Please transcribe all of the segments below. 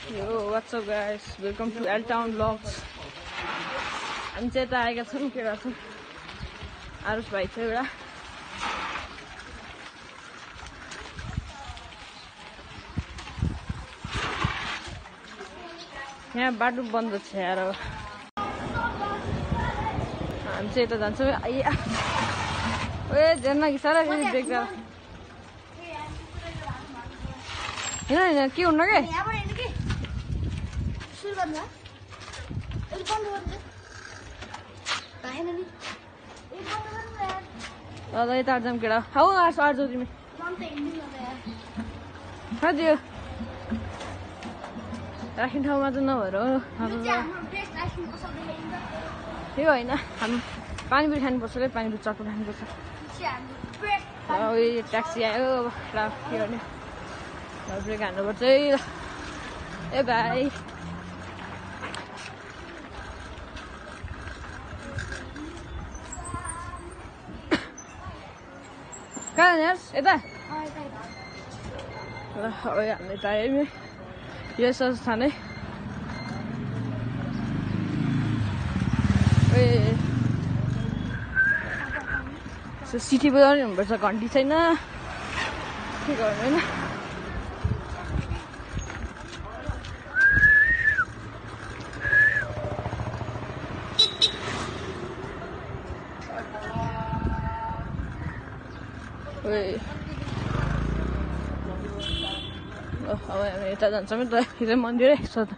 Yo, what's up guys? Welcome to L Town Vlogs. हामी चाहिँ यता आएका छौँ केटा छौँ आरुष भाइ छ एउटा यहाँ बाटो बन्द छ यार हामी चाहिँ यता जान्छौँ ए झन् कि सारा देख्दा होइन के हुन्न के यता जाऊँ केटा हाउ आर्छ तिमी दियो राख्ने ठाउँमा चाहिँ नभएर त्यो होइन हामी पानीपुरी खानुपर्छ है पानीपुरी चटपट खानुपर्छ यो ट्याक्सी आयो के गर्ने ब्रेक हान्नुपर्छ है ए भाइ कहाँ जाने यता ल अब हामीले त आयौँ यो स्थान है सिटी बजाउने हुनुपर्छ घन्टी छैन के गर्नु होइन अब हामी यता जान्छौँ नि त हिजो मन्दिरै छ त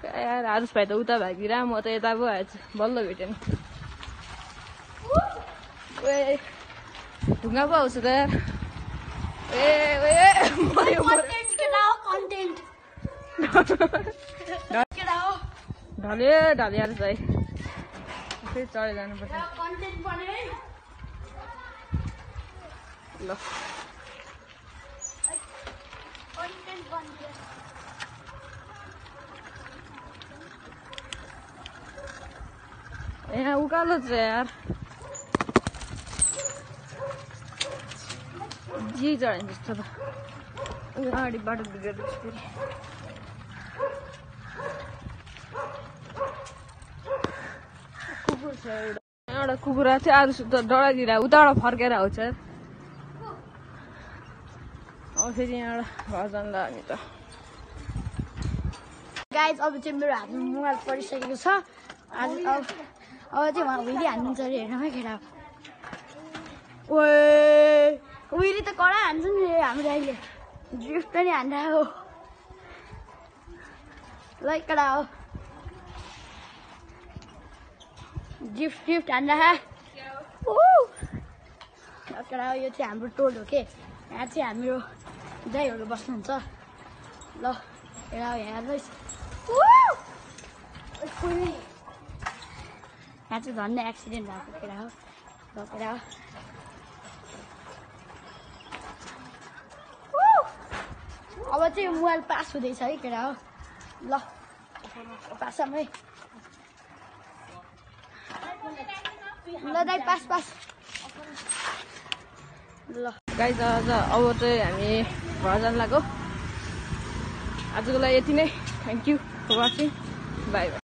यार आरुष भाइ त उता भागिरह म त यता पो आएछु बल्ल भेटेँ नि ढुङ्गा पो आउँछ त यार ढले ढले आरुष भाइ फेरि चढेर जानुपर्छ ल यहाँ उकालो छ यार जे चढाइ जस्तो त अगाडि बाटो बिग्रेको छ फेरि कुकुर छ एउटा कुकुरा चाहिँ आरुष त डढाइदिएर उताबाट फर्केर आउँछ अब फेरि यहाँबाट घर जान्दा अनि त गाइज अब चाहिँ मेरो हातमा मोबाइल परिसकेको छ आज अब चाहिँ उहाँ उहिले हान्नुहुन्छ अरे हेर्नुमै खेडा उहिले त कडा हान्छ नि हाम्रो अहिले ड्रिफ्ट पनि हान्दा हो ल कडा हो ड्रिफ्ट हान्दा कडा हो यो चाहिँ हाम्रो टोल हो के यहाँ चाहिँ हाम्रो दाइहरू बस्नुहुन्छ ल हेर हेर्नुहोस् यहाँ चाहिँ झन्डै एक्सिडेन्ट भएको केटा हो ल केटा हो अब चाहिँ मोबाइल पास हुँदैछ है केटा हो ल पासमै ल दाइ पास ल गाइज आज अब चाहिँ हामी घर जान लाग्यो आजको लागि यति नै thank you for watching bye by